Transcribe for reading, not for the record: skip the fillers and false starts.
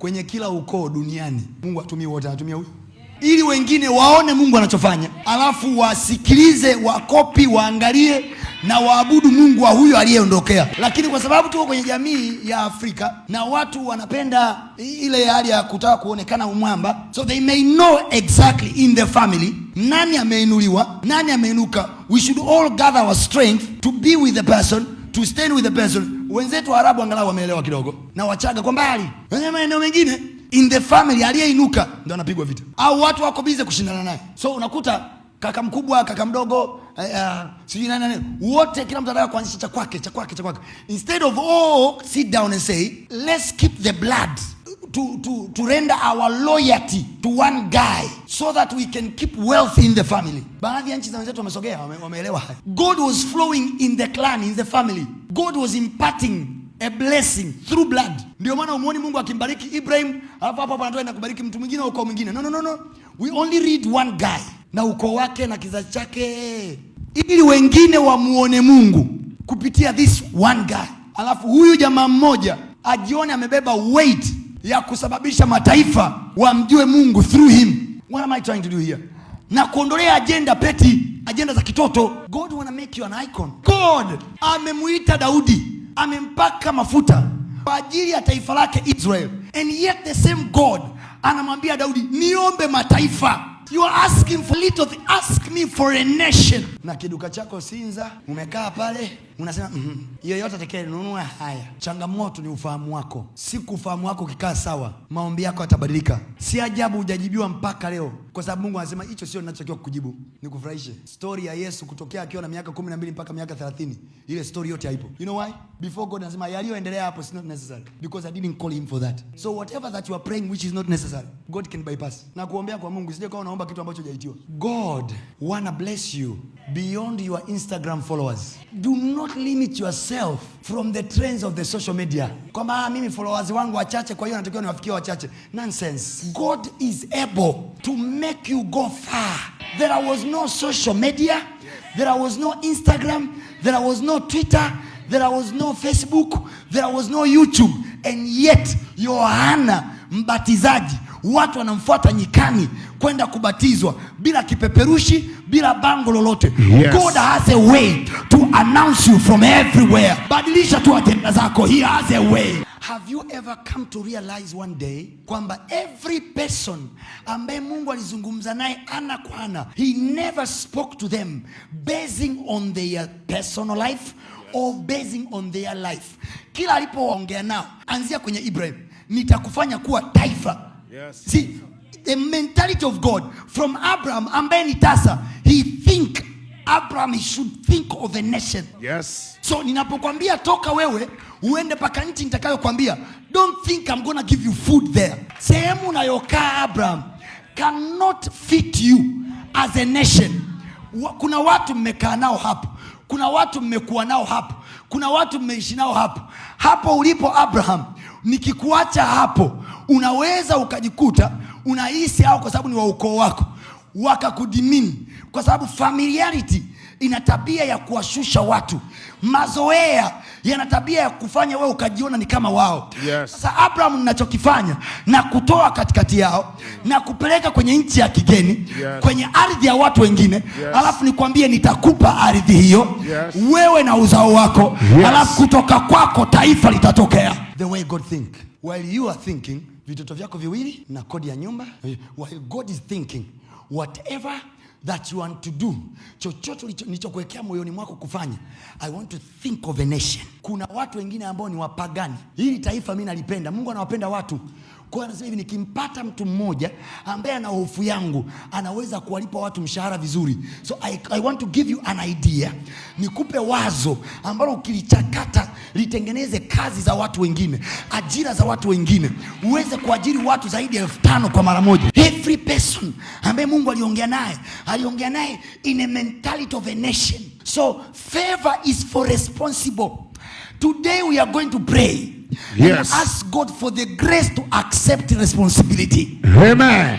Kwenye kila ukoo duniani Mungu hatumii wote, anatumia huyu ili wengine waone Mungu anachofanya, alafu wasikilize, wakopi, waangalie na waabudu Mungu wa huyo aliyeondokea. Lakini kwa sababu tuko kwenye jamii ya Afrika na watu wanapenda ile hali ya kutaka kuonekana umwamba, so they may know exactly in the family nani ameinuliwa, nani ameinuka. We should all gather our strength to be with the person, to stand with the person. Wenzetu Waarabu angalau wameelewa kidogo, na Wachaga kwa mbali. Wenye maeneo mengine in the family aliyeinuka ndo anapigwa vita, au watu wako busy kushindana naye. So unakuta kaka mkubwa, kaka mdogo, sijui nani nani, wote kila mtu anataka kuanzisha cha kwake, cha kwake, cha kwake, instead of all sit down and say, "Let's keep the blood to render our loyalty to one guy so that we can keep wealth in the family." Baadhi ya nchi za wenzetu wamesogea, wameelewa haya. God was flowing in the clan, in the family. God was imparting a blessing through blood. Ndio maana umuoni Mungu akimbariki Ibrahim alafu hapo hapo anatoa na kubariki mtu mwingine, ukoo mwingine. No, no, no, no. We only read one guy na ukoo wake na kizazi chake ili wengine wamuone Mungu kupitia this one guy. Alafu huyu jamaa mmoja ajione amebeba weight ya kusababisha mataifa wamjue Mungu through him. What am I trying to do here? Na kuondolea agenda petty, agenda za kitoto. God wanna make you an icon. God amemuita Daudi, amempaka mafuta kwa ajili ya taifa lake Israel. And yet the same God anamwambia Daudi, "Niombe mataifa. You are asking for little thing. Ask me for a nation." Na kiduka chako Sinza, umekaa pale unasema, "Yoyote atakayenunua haya." Changamoto ni ufahamu wako. Siku ufahamu wako ukikaa sawa, maombi yako yatabadilika. Si ajabu hujajibiwa mpaka leo, kwa sababu Mungu anasema hicho sio ninachotakiwa kukujibu. Nikufurahishe, story ya Yesu kutokea akiwa na miaka 12 mpaka miaka 30, ile story yote haipo. You know why? Before God anasema yaliyoendelea hapo is not necessary because I didn't call him for that. So whatever that you are praying which is not necessary, God can bypass. Na kuombea kwa Mungu, isije kama unaomba kitu ambacho hujaitiwa. God wanna bless you beyond your Instagram followers. Do not limit yourself from the trends of the social media. Kwamba, "Ah, mimi followers wangu wachache, kwa hiyo natakiwa niwafikie wachache." Nonsense. God is able to make you go far. There was no social media, there was no Instagram, there was no Twitter, there was no Facebook, there was no YouTube, and yet Yohana Mbatizaji watu wanamfuata nyikani kwenda kubatizwa bila kipeperushi, bila bango lolote. God has a way to announce you from everywhere. Badilisha tu agenda zako. He has a way. Have you ever come to realize one day kwamba every person ambaye Mungu alizungumza naye ana kwa ana, he never spoke to them basing on their personal life or basing on their life? Kila alipoongea nao, anzia kwenye Ibrahim, "Nitakufanya kuwa taifa." See, the mentality of God from Abraham ambaye ni tasa, he think Abraham, he should think of a nation. So ninapokwambia toka wewe uende mpaka nchi nitakayokwambia, don't think I'm gonna give you food there. Sehemu unayokaa, Abraham, cannot fit you as a nation. Kuna watu mmekaa nao hapo, kuna watu mmekuwa nao hapo, kuna watu mmeishi nao hapo. Hapo ulipo Abraham, nikikuacha hapo, unaweza ukajikuta unahisi au kwa sababu ni wa ukoo wako wakakudemean, kwa sababu familiarity ina tabia ya kuwashusha watu. Mazoea yana tabia ya kufanya wewe ukajiona ni kama wao. Sasa Abraham, ninachokifanya na kutoa katikati yao na kupeleka kwenye nchi ya kigeni, kwenye ardhi ya watu wengine, alafu nikwambie nitakupa ardhi hiyo, wewe na uzao wako, alafu kutoka kwako taifa litatokea. The way God think, while you are thinking vitoto vyako viwili na kodi ya nyumba, while God is thinking whatever that you want to do, chochote nilichokuwekea moyoni mwako kufanya, I want to think of a nation. Kuna watu wengine ambao ni wapagani. Hili taifa mi nalipenda. Mungu anawapenda watu. Kwa hiyo anasema hivi, "Nikimpata mtu mmoja ambaye ana hofu yangu, anaweza kuwalipa watu mshahara vizuri." So I want to give you an idea, nikupe wazo ambalo ukilichakata litengeneze kazi za watu wengine, ajira za watu wengine, uweze kuajiri watu zaidi ya 5,000 kwa mara moja. Every person ambaye Mungu aliongea naye, aliongea naye in a mentality of a nation. So favor is for responsible. Today we are going to pray and ask God for the grace to accept responsibility. Amen.